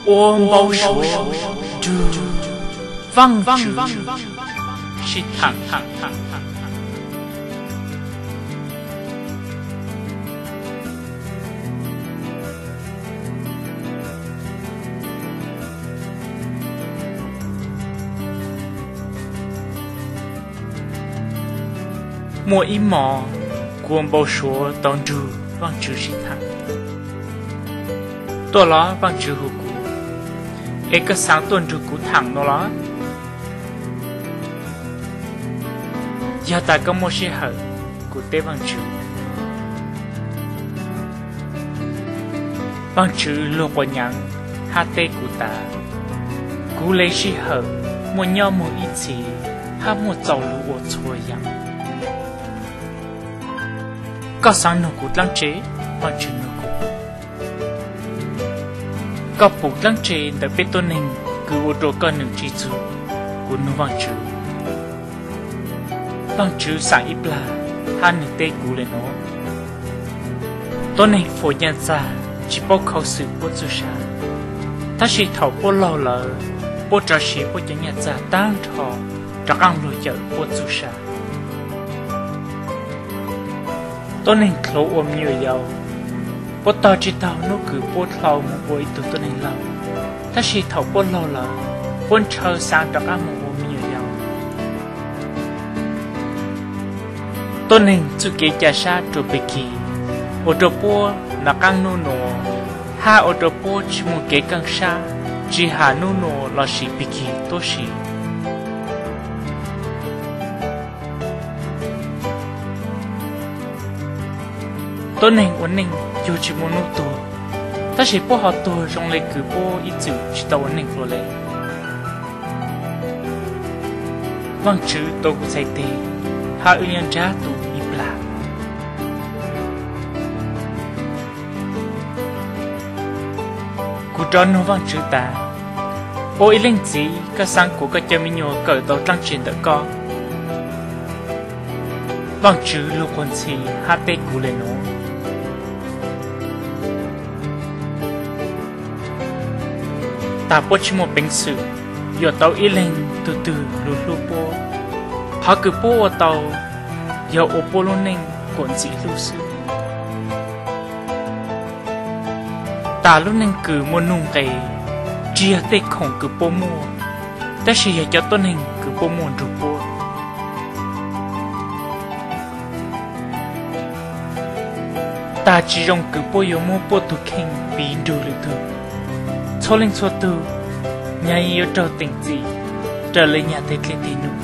Ua npau suav nrug Vaajtswv sib thaam. Muaj ib hmos, kuv ua npau suav tau nrug Vaajtswv sib thaam. Tuaj los, Vaajtswv hu kuv, es koj xaav tuaj nrug kuv thaam no los? Yog tas koj muaj sij hawm, kuv teb Vaajtswv. Vaajtswv luag quas nyaav hab teb kuv tas, kuv le sij hawm muaj nyob moog ib txhis hab muaj txaus lug ua txhua yaam. Koj xaav nug kuv dlaab tsi? Vaajtswv nug kuv. Koj pum dlaab tsi ntawm peb tuab neeg kws ua rua koj nwm tsi txug? Kuv nug Vaajtswv. Vaajtswv xaam ib plag hab nwg teb kuv le nuav: Tuab neeg fuam nyaj txag tsi paub khaus xwm puab txuj sa, tab sis thaum puab laug lawm, puab rov siv puab cov nyaj txag taag nrho rov qaab lug cawm puab txuj sa. Tuab neeg dlhuav ua me nyuam yaus, puab tog tsi taug nub kws puab dlhau moog ua ib tug tuab neeg laug, tab sis thaum puab laug lawm, puab ntshaw xaav rov qaab moog ua me nyuam yaus. Tuab neeg txuj kev ca sab rua pig kig, ua rua puab nov qaab nub nua, hab ua rua puab tsi muaj kev kaaj sab, tsi has nub nua lossis pig kig tuab si. Tuab neeg ua neej yug tsi muaj nub tuag, tab sis puab ho tuag zoo le kws puab ib txwm tsi tau ua neej dlua le. Vaajtswv tuav kuv txhais teg, hab wb nyob nrab tu ib plag. Kuv rov nug Vaajtswv tas, ua ib leej txiv koj xaav kuas koj cov me nyuam kawm tau dlaab tsi ntawm koj? Vaajtswv lug quas ntxhi hab teb kuv le nuav: Tas puab tsi muaj peev xwm yuam tau ib leeg tug twg lug hlub puab. Qhov kws puab ua tau yog ua puab lub neej kuas ntxim hlub xwb. Tas lub neej kws muaj nuj nqes tsi yog tej khoom kws puab muaj, tab sis yog cov tuab neeg kws puab muaj nrug puab. Tas tsi zoo kws puab yuav muab puab tug kheej piv nrug lwm tug. Txhua leej txhua tug nyag yeej yuav raug teem txim raws le nyag tej dlej tej num.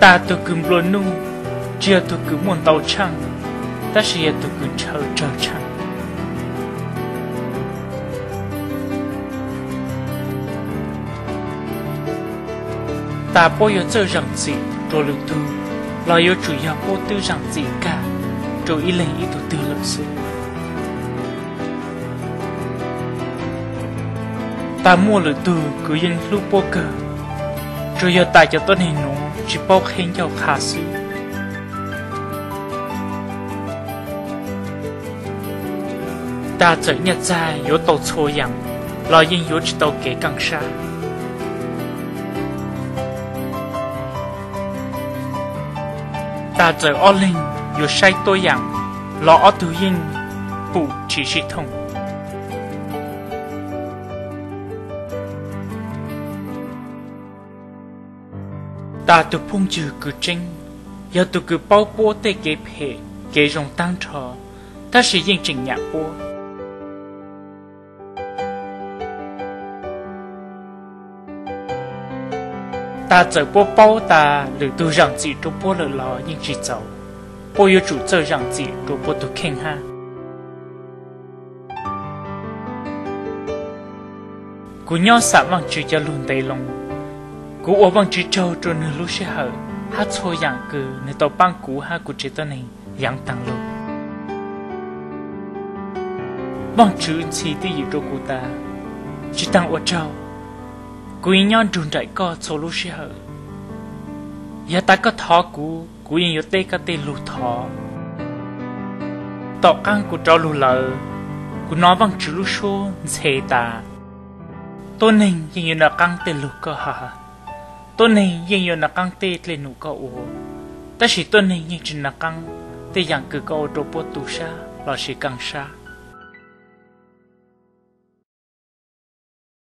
Tas tug kws nplua nuj tsi yog tug kws muaj ntau tshaaj, tab sis yog tug kws ntshaw tsawg tshaaj. Tas puab yuav txawj zaam txim rua lwm tug, los yuav tsum yog puab twb zaam txim kag rua ib leeg ib tug twg lawm xwb. Tas muaj lwm tug kws yeej hlub puab kawg, tsuas yog tas cov tuab neeg nuav tsi paub qheb ncauj qha xwb. Tas txawm nyaj txag yuav tau txhua yaam, los yeej yuav tsi tau kev kaaj sab. Tas txawm ob leeg yuav saib tuab yaam, los ob tug yeej pum tsi sib thooj. Tas tug phooj ywg kws tseeb yog tug kws paub puab tej kev phem kev zoo taag nrho, tab sis yeej tseem nyam puab. Tas txawm puab paub tas lwm tug zaam txim rua puab lawm los yeej tsi txaus, puab yuav tsum txawj zaam txim rua puab tug kheej hab. Kuv nyob xam Vaajtswv cov lug ntev loo. Kuv ua Vaajtswv tsaug rua nwg lub sij hawm hab txhua yaam kws nwg tau paab kuv hab kuv tsev tuab neeg yaav taag lug. Vaajtswv ntxhi twj ywm rua kuv tas, tsi taag ua tsaug, kuv yeej nyob nrug nraim koj txhua lub sij hawm. Yog tas koj thov kuv, kuv yeej yuav teb koj tej lug thov. Tom qaab kuv rov lug lawm, kuv nov Vaajtswv lub suab ntxhe tas: Tuab neeg yeej yuav nov qaab tej lug koj has, tuab neeg yeej yuav nov qaab tej dlej num koj ua, tab sis tuab neeg yeej tsi nov qaab tej yaam kws koj ua rua puab tu sab lossis kaaj sab.